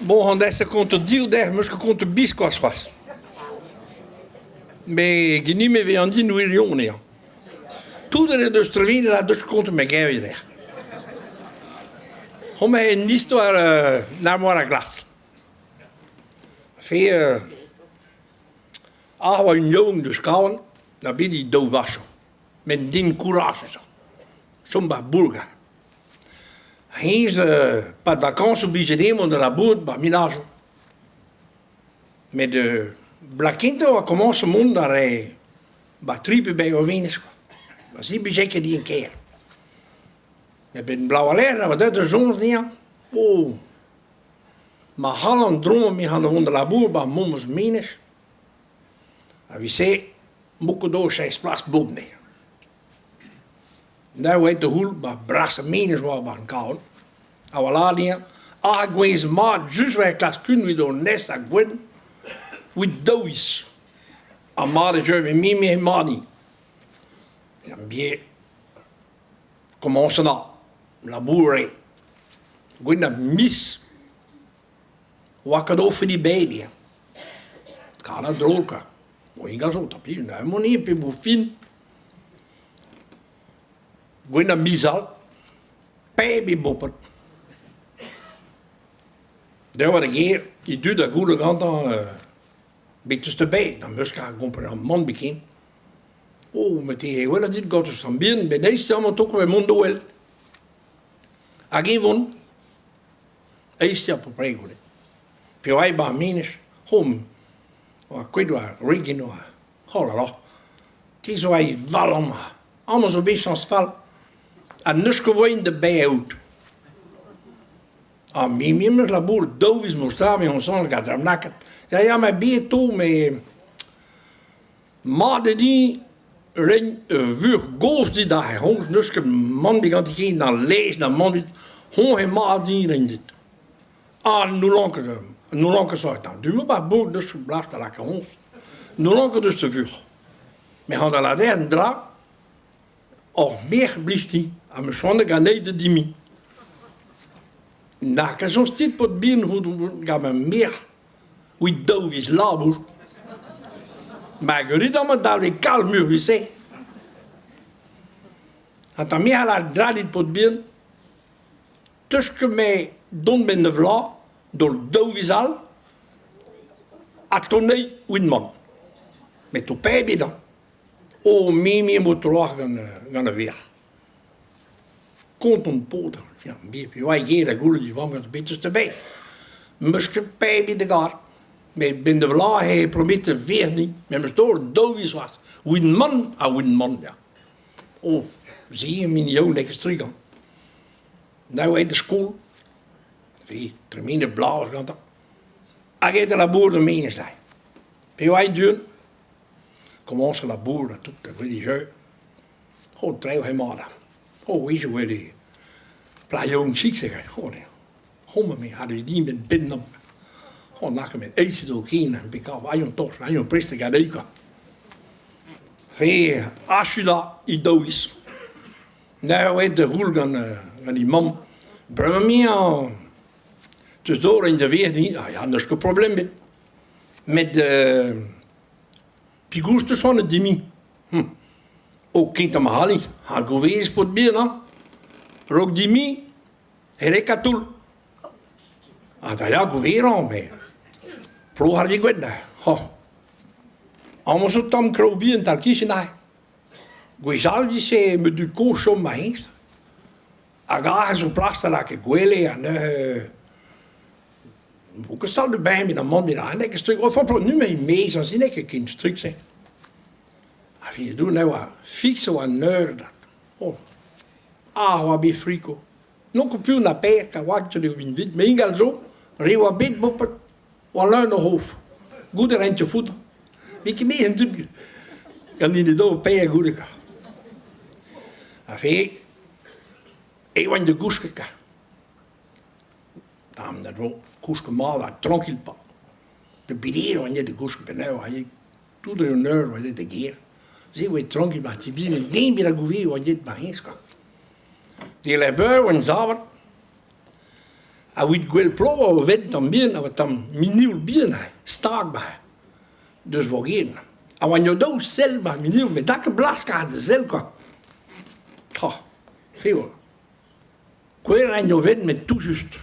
Bon, an deiz kontañ div dec'h 'meus ket kontet biskoazh c'hoazh. Met ganin e vez an din wirion eo. Tout en deus tremenet ha deus kontet ma gevier dec'h. Homañ eo un istor un armoar a glas. Fe aze oa un yaouank deus Kawan da bediñ daou vacho. Met den kourajus chom 'ba bourg. Hennezh 'pad vakañsoù 'blije dezhañ mont da labourat 'ba menajoù. Met bloaz kentañ 'oa komañset mont da re 'ba tri pe bev ur venez kwa. Ma se 'blije ket din ker. Met 'benn bloaz war-lerc'h e oa deuet da soñj dezhañ, oh ma c'hallan dro me c'han da vont da labourat 'ba memes menez. A-vit-se 'mo ket ober seizh plas bemdez. Neuze aet da c'houl 'ba brasañ menez 'oa 'ba an kaol. Ha voilà dezhañ, ah gwez mat just war klask un evit hon nes ha gwenn evit daou viz. Ha mat e jeu me me emañ din. Am bie komañset da labour eo. Gwenn ha miz 'oa ket ofet ebet dezhañ. Kalet drol kwa. Bon, ingal zo, tapis, emaon pe vo fin. Gwenn ha miz all, pep e boped. Deuet oa da gêr, e dud a goulle gantañ bet eus da bet, n'am eus ket a gompren mann biken. Oh, met e welet dit gant eus an bihan, met eizh amañ toko e mont da wel. Hag e vont, eizh à peu près goude. Peogwir aet 'ba ar menez, hom, oa kuit oa Regin oa. Oh là là, te zo aet val amañ. Amañ zo bet chañs fall. Ha n'eus ket voaien da baeañ out. Ha me me 'm eus labour daou viz mosta, me on soñj gant ar naket. Ya ya, ma bet to, me mat eo din reiñ ur vuoc'h gozh dit aze. Hoñ n'eus ket mann diganti ken, na laezh na mann dit. Hoñ eo mat din reiñ dit. Ah, n'houllan ket, n'houllan ket sortañ. Du-mañ 'ba bourk deus blaz da lakaat hoñs. N'houllan ket deus da vuoc'h. Met c'hoant a lâr un dra, hor merc'h 'blij din ha 'meus c'hoant da ganeñ da dimiñ. Na ket soñj dit paotr bihan gant ma merc'h evit daou viz labour. Marguerite amañ dalv kalz muioc'h-se. Ha ta merc'h a lâr dra dit paotr bihan. 'Teus ket me dont 'benn da vloaz d'ober daou viz all ha toneiñ evit mont. Met ho pep eo Oh me me emañ tro-walc'h gant gant ar verc'h. Kontant paotr, ya me e oa ivez da goulenn e vamm gant bet eus da bet. 'Meus ket pep da gaout. Met 'benn da vloaz e promete verc'h din. Memes taol daou viz c'hoazh. Evit mont ha evit mont ya. Oh, se eo min yaou n'eo ket strigañ. Nav aet da skol, ve tremenet bloaz gantañ, hag aet da labourat er menez dezhi. P'eo aet du-hont, komañs labourat ha tout, da weli jeu. Oh, traoù hemañ da. Oh, wezhioù weli plac'h yaouank chik se oh, ne. Homañ me ha din bet benn Oh, nac'h met aes eo ken, bet kav aon torch, aon prest da gad kwa. Re achu da e daou viz. Neuze aet da c'houl gant gant he mamm. Bremañ me 'teus dor en da verc'h ah ya n'eus ket problem ebet. Met pegoulz 'teus c'hoant da dimiñ? Hm. O kentañ ma c'halli, ha gourvez paotr bihan hañ. Raok dimiñ, e rek ha toull. Ah da ya gouverañ met ploh ar gwenn oh. Amañ zo tamm kraou bihan tal-kichen aze. Gwechall 'vije ma dud-kozh chom ma hennezh hag aze zo plas da lakaat gwele ha neuze vo ket sal de bain met amañ met aze n'eo ket strik enfin nu e-maez aze n'eo ket ken strik-se. Ha evidout ne oa fiks e oa an eur da oh ah oa bet friko. N'on ket piv na per ka oa ket eo vit met ingal zo re oa bet boped Oa leun o c'hof. Goude 'raent ket foutañ. N'eo ket me an dud gant hini do paeañ goude kwa. Ha fe e oan da gousket kwa. Dam da dro kousket mat ha trankil pa. Da beder oan da gousket penaos oa tout un eur oa da gêr. Se oa trankil ma ti bihan den bet a gouve oa get ma hennezh kwa. Dre la beur oan savet. Ha evit gwell ploaz oa o vent tamm bihan a oa tamm minioul bihan aze, stag 'ba deus vogenn. Ha oa o daou sell 'ba minioul met 'da ket blaskaat da sell kwa. Ha, se oa. Gwell raint o vent met tout just.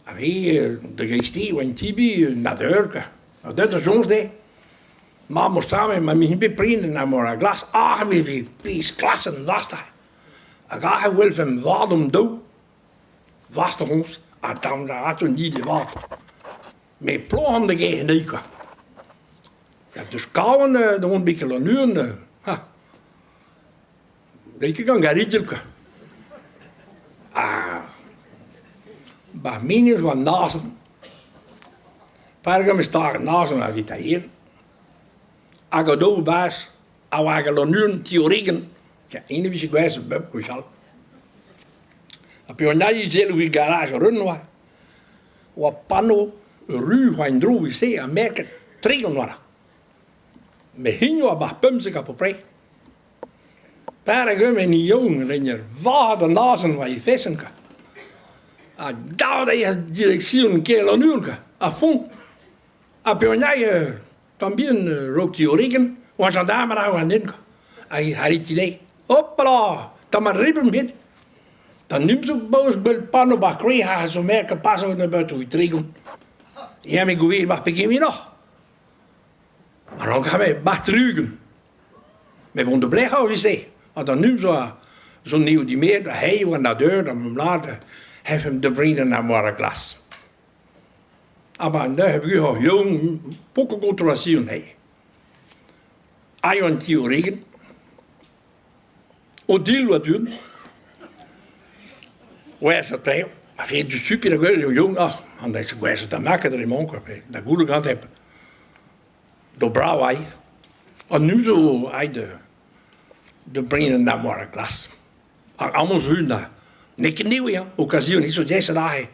Ha me da greisteiz oa en tibi na da eur kwa. Ha deuet da soñj dezhe. Ma 'm ma 'm bet prenet na mor a glas ah me 'vez pezh klasenn last aze. Hag aze e welfemp vat hon daou, vast honnezh, ha darn da rat un ide vat. Met ploaz da gêr anezhi kwa. Ha deus kavan da vont betek Lannuon, ha n'eo ket gant garidell kwa. Ha 'ba Menez 'oa an azen. Perak 'm eus taget an azen evit ar yen. Hag an daou bazh a oa hag Lannuon ti-Origen, int e vije gwerzhet bep gwechall. Ha peogwir izel evit garaj Reun oa, oa panneau ru oa en-dro evit-se ha merket 30 oa. Met hini oa 'ba 15 apeupre. Perak eo en yaouank reiñ ur vad an azen war he feson kwa. Ha dav dezhi direksion kêr Lannuon kwa, a-font. Ha peogwir Tamm bihan 'raok ti Origen oa jañdarmed àr an hent hag e c'hallit ivez. Hopala! Tamm ar ribl bet. D'an imzoug baoz gwell panv 'ba Kreiz a zo merket pas un nebeut evit 30. Ya me gouvezet 'ba pegement oc'h. A rank me 'ba 60. Me vont da blec'h oc'h evit-se. Ha d'an imzoug a zo neo dimet, ha hei oa na deur, da ma mlad, hefemp da brenañ ar moar a glas. Ha ba neuze buoc'h young poko kontrolasion anezhi. Aio an ti Origen, Odile oa du-hont, gwerzhet anezhañ, a vez du stupid da gwelet eo young, ah, an deiz gwerzhet da market dre-mañ kwa, pe da gouloù gante do brav aï. An nu zo aet da brenañ an armoar a glas. Hag amañ zo unan, n'eo ket nevez hañ, okazion zo diaesat aze.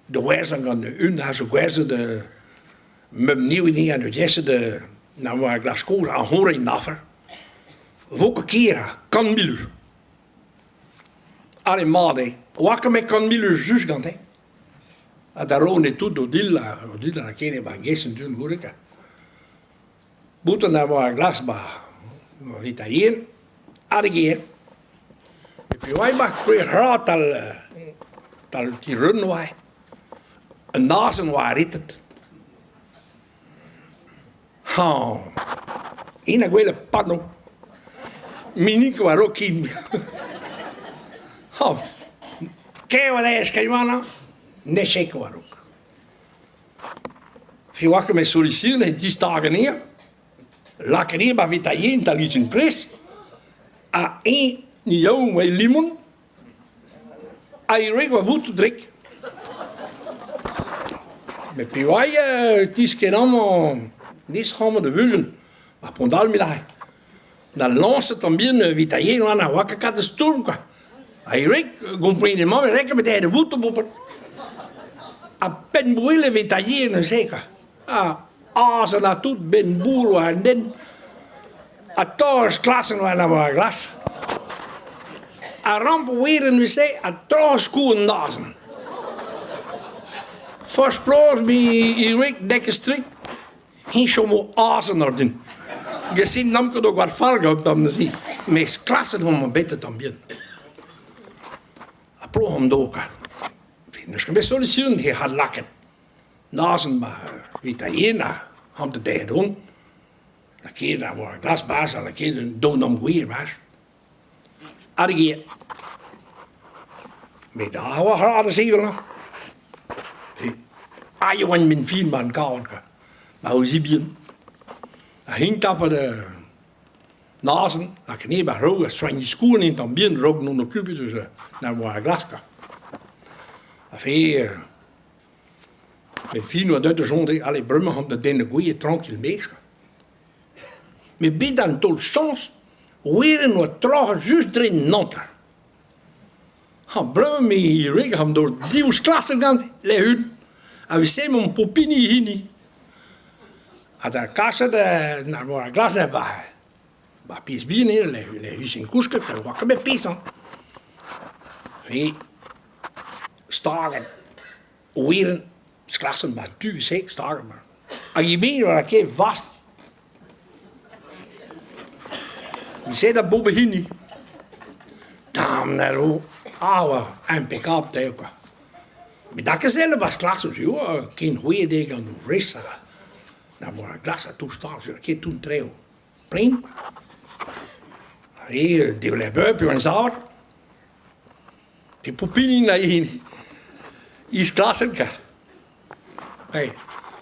Da werzhañ gant unan a zo gwerzhet meump nevez dezhañ ha diaesat na oa a glask kozh ar c'horre en afer. Vo ket ker ha 100 000 eur. Ale mat eo. Oa ket met 100 000 eur just gante. Ha da ro n'eo tout o dil o dil a ken eo 'ba gesenn du goureka. Boutin a oa a glas 'ba evit ar yen ha d'e gêr. Et puis oa emañ c'hwec'h tal tal ti Reun oa Un azen oa aretet. Hañ, int a gwele panneau. Minik oa raok int. Hañ, kaer oa dezhe skrivañ, n'echek oa raok. Fi oa ket met solution e distag anezhañ, lakaet eo 'ba vitailhenn da lizun prest, ha eñ ni yaouank oa e limon, ha e wreg oa votoù drek. Met piv oa e tiskenn amañ disrannet da Vulenn, ar Pont-Almil aze. Da lañset an bihan vitailhenn oa na oa ket kat da stourm kwa. Ha e wreg gomprenet mamm e rek bet aet da votoù boped. Ha penn-boull e vitailhenn neuze kwa. Ha azen ha tout benn-boull oa an den. Ha taos klasenn oa na oa glas. Ha ramp wir neuze ha taos koun an azen. Forzh ploaz mi e wreg dek strik Hi 'chomo azen ordin. Gesin n'am ket o gwall fall gaout dam neuze, mes klaset omp bet tamm bihan. Ha ploh omp do kwa. N'eus ket bet solution he c'had lakaet. Nazen ma evit a yen ha hamp da dezhe don. Lakaet a oa glas bas ha lakaet un don am gwir bas. Ar gêr. Met da oa c'hoazh da sevel hañ. Aet e oan 'benn fin 'ba 'n kaon kwa, 'ba o zi bihan. Ha hint tapet an azen hag anezhe 'ba raok ha soagn skourn un tamm bihan 'raok n'on okupet eus na oa a glask kwa. Ha fe 'benn fin oa deuet da soñj dezhe, ale bremañ omp da den da gouezhañ trankil 'maez kwa. Met bet an taol chañs, Weren oa troc'het just dre an hanter. Ha bremañ me ivez an daol div sklasenn gante, lec'h-un. A-se emaomp pep hini e hini. Ha da kaset ar mor a glas ba ba pezh bihan eo, lec'h vijen kousket, ne oa ket bet pezh hañ. Staget. Oerenn sklasenn 'ba tu-se staget 'ba. Hag e-maez a lakae vast. Se da bob hini. Tamm na ro. Ah oa impeccable eo kwa. Met da ket sell 'ba sklasenn se oa ken c'hwezhet eo gant o wrez ha na boa glas ha tout stag ket tout treo. Prim. E deolebeu pe oan savet. E popini na hini. Is-klasenn ka. Hey,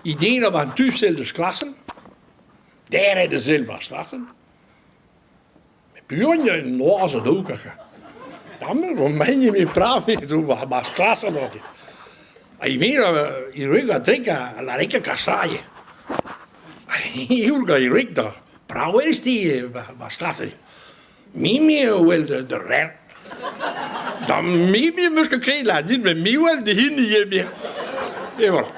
ideen op an tu sell deus klasenn. Der eo da sell 'barzh klasenn. Met buan noazh an ouk ka. Dam eo mein me prav zo 'barzh klasenn oc'h. Ha ivez e wreg a drek a lareka kasailh. Ioul gant e wreg da brav eo 'barzh klasenn. Me me a wel da rer. Da me me 'meus ket kredet lâret din met me 'wel d'e hini eo. Et voilà.